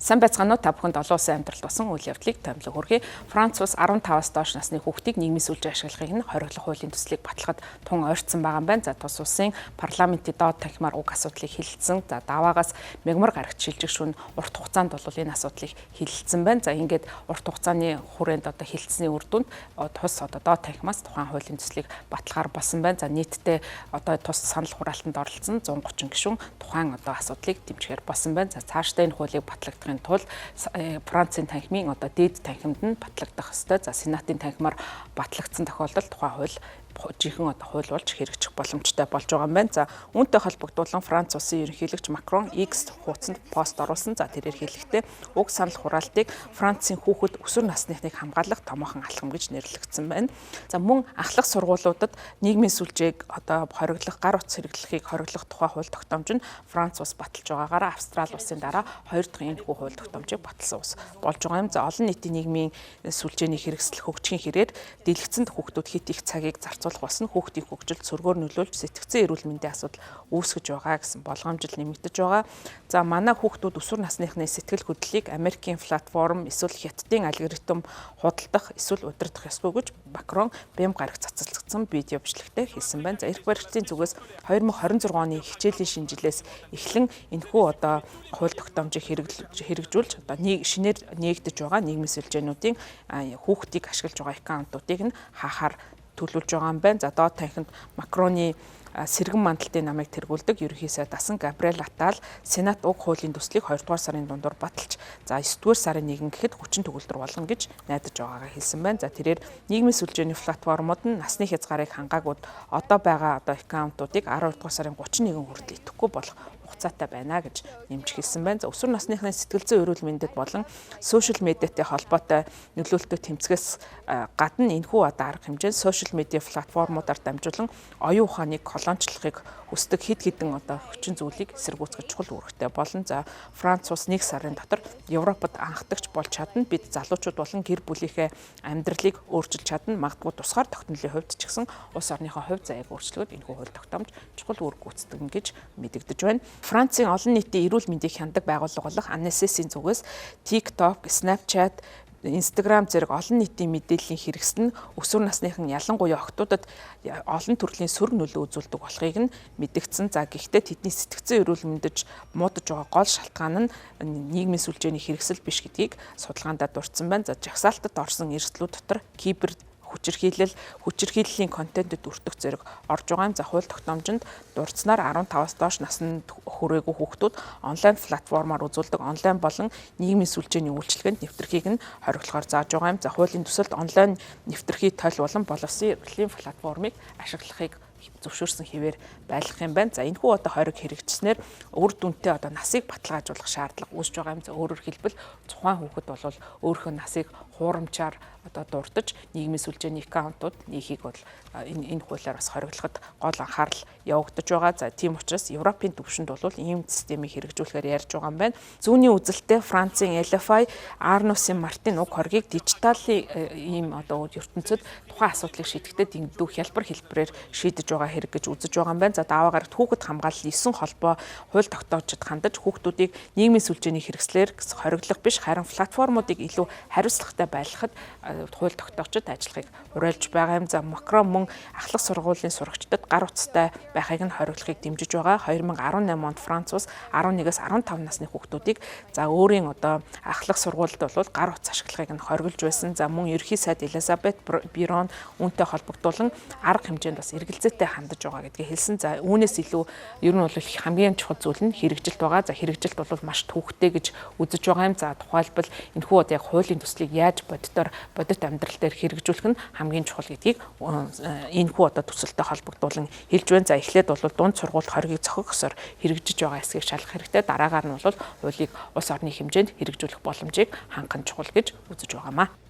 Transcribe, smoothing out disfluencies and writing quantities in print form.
Сайн байцгаана уу, та бүхэнд олон улсын амьдралд болсон үйл явдлыг томилог хүргэе. Франц улс 15-аас доош насны хүүхдийг нийгмийн сүлжээ ашиглахыг нь хориглох хуулийн төслийг батлахад тун ойртсон байгаа юм байна. За, тус улсын парламентын доод танхимаар уг асуудлыг хилэлцсэн. За, даваагаас мягмар гарагт шилжих шөнө урт хугацаанд бол энэ асуудлыг хилэлцсэн байна. За, ингээд урт хугацааны хүрээнд одоо хилэлцсэний үр дүнд тус одоо доод танхимаас тухайн хуулийн төслийг батлахаар болсон байна. За, нийтдээ одоо тус санал хураалтанд оролцсон 130 гишүүн тухайн одоо асуудлыг дэмжихээр болсон байна. За, цаашдаа энэ хуулийг батлагдахын тулд Францын танхимын одоо дээд танхимд нь батлагдах ёстой. За, Сенатын танхимаар батлагдсан тохиолдолд тухайн хууль жинхэнэ одоо хууль болж хэрэгжих боломжтой болж байгаа юм байна. За, үүнтэй холбогдуулан Франц улсын ерөнхийлөгч Макрон X хуудсанд пост оруулсан. За, тэрээр хэлэхдээ уг санал хураалтыг Францын хүүхэд өсвөр насныхныг хамгаалах томоохон алхам гэж нэрлэгдсэн байна. За, мөн ахлах сургуулиудад нийгмийн сүлжээг одоо хориглох, гар утас хэрэглэхийг хориглох тухай хууль тогтоомж нь Франц улс баталж байгаагаараа Австрали улсын дараа хоёр дахь энэхүү хууль тогтоомжийг баталсан улс болж байгаа юм. За, олон нийтийн нийгмийн сүлжээний хэрэгсэл хөгжихийн хэрээр дэлгэцэнд хүүхдүүд хэт их цагийг зарцуулах болсон хүүхдийн хөгжилд сөргөөр нөлөөлж сэтгцэн эрүүл мэндийн асуудал үүсгэж байгаа гэсэн болгоомжил нэмэгдэж байгаа. За, манай хүүхдүүд өсвөр насныхны сэтгэл хөдлөлийг Америкийн платформ эсвэл Хятадын алгоритм худалдах эсвэл удирдах ёсгүй гэж Макрон бэм гарагт цацалцсан видео бичлэгтээ хэлсэн байна. За, эрх баригчдын зүгээс 2026 оны хичээлийн шинэ жилээс эхлэн энэхүү одоо хууль тогтоомжийг хэрэгжүүлж одоо шинээр нээгдэж байгаа нийгмийн сүлжээнүүдийн хүүхдийг ашиглаж байгаа аккаунтуудыг нь хаахаар төлөвлөж байгаа юм байна. За, доод танхимд Макроны сэргэн мандалтын намыг тэргүүлдэг ерөнхий сайд асан Габриэл Атал Сенат уг хуулийн төслийг 2 дугаар сарын дундуур баталж, за 9 дугаар сарын 1 гэхэд хүчин төгөлдөр болгоно гэж найдаж байгаагаа хэлсэн байна. За, тэрээр нийгмийн сүлжээний платформуд нь насны хязгаарыг хангаагууд одоо байгаа одоо аккаунтуудыг 12 дугаар сарын 31 хүртэл идэхгүй болох хугацаатай байна гэж нэмж хэлсэн байна. За, өсвөр насныхны сэтгэл зүйн эрүүл мэндэд болон сошиал медиатай холбоотой нөлөөлөлтөд тэмцгээс гадна энэхүү одоо арга хэмжээ сошиал медиа платформудаар дамжуулан оюун ухааныг колончлохыг хүсдэг хэд хэдэн одоо хүчин зүйлийг эсэргүүцэх чухал үүрэгтэй болно. За, Франц улс нэг сарын дотор Европод анхдагч болж чадна. Бид залуучууд болон гэр бүлийнхээ амьдралыг өөрчилж чадна. Магадгүй тусгаар тогтнолын хувьд ч гэсэн улс орныхоо хувь заяаг өөрчлөхөд энэхүү хууль тогтоомж чухал үүрэг гүйцэтгэн гэж мэдэгдэж байна. Францын олон нийтийн эрүүл мэндийг хяндаг байгууллага болох ANSES-ийн зүгээс TikTok, Snapchat, Instagram зэрэг олон нийтийн мэдээллийн хэрэгсэл нь өсвөр насныхан, ялангуяа охтуудад олон төрлийн сөрөг нөлөө үзүүлдэг болохыг нь мэдэгдсэн. За, гэхдээ тэдний сэтгцэн эрүүл мэндэд муудаж байгаа гол шалтгаан нь нийгмийн сүлжээний хэрэгсэл биш гэдгийг судалгаандаа дурдсан байна. За, жагсаалтад орсон эрсдлүүд дотор кибер хүчирхийлэл, хүчирхийллийн контентэд өртөх зэрэг орж байгаа юм. За, хууль тогтоомжинд дурдсанаар 15-аас доош насанд хүрээгүй хүүхдүүд онлайн платформоор үзүүлдэг онлайн болон нийгмийн сүлжээний үйлчилгээнд нэвтрэхийг нь хориглохоор зааж байгаа юм. За, хуулийн төсөлд онлайн нэвтрэхий тойл болон боловсролын платформыг ашиглахыг зөвшөөрсөн хэвээр байлгах юм байна. За, энэхүү одоо хориг хэрэгжснээр үр дүнтэй одоо насыг баталгаажуулах шаардлага үүсэж байгаа юм. За, өөрөөр хэлбэл тухайн хүүхэд бол өөрийнхөө насыг хуурамчаар одоо дурдж нийгмийн сүлжээний аккаунтууд нээхийг бол энэ хуулиар бас хориглоход гол анхаарал явагдаж байгаа. За, тийм учраас Европын түвшинд бол ийм системийг хэрэгжүүлэхээр ярьж байгаа юм байна. Зүүнний үзэлтэй Францын LFI Арнусын Мартин уг хоргийг дижиталын ийм одоо ертөнцид тухайн асуудлыг шийдэхдээ дэндүү хялбар хэлбэрээр шийдэж байгаа хэрэг гэж үзэж байгаа юм байна. За, даваа гарагт хүүхэд хамгаалал 9 холбоо хууль тогтоочид хандаж хүүхдүүдийг нийгмийн сүлжээний хэрэгслээр хориглох биш, харин платформуудыг илүү хариуцлагатай байлгахад хууль тогтоогчид ажиллахыг уриалж байгаа юм. За, Макрон мөн ахлах сургуулийн сурагчдад гар утастай байхыг нь хориглохыг дэмжиж байгаа. 2018 онд Франц улс 11-ээс 15 насны хүүхдүүдийг за өөрийн одоо ахлах сургуульд бол гар утас ашиглахыг нь хориглож байсан. За, мөн ерөнхий сайд Элизабет Бирон үүнтэй холбогдуулан арга хэмжээнд бас эргэлзээтэй хандаж байгаа гэдгийг хэлсэн. За, үүнээс илүү ер нь бол хамгийн чухал зүйл нь хэрэгжилт байгаа. За, хэрэгжилт бол маш төвөгтэй гэж үзэж байгаа юм. За, тухайлбал энэхүү одоо яг хуулийн төслийг яаж бодитоор бодит амьдрал дээр хэрэгжүүлэх нь хамгийн чухал гэдгийг энэхүү одоо төсөлтэй холбогдуулан хэлж байна. За, эхлээд бол дунд сургууль хоргийг зохих ёсоор хэрэгжиж байгаа хэсгийг шалгах хэрэгтэй. Дараагаар нь бол хуулийг улс орны хэмжээнд хэрэгжүүлэх боломжийг хангах нь чухал гэж үзэж байгаамаа.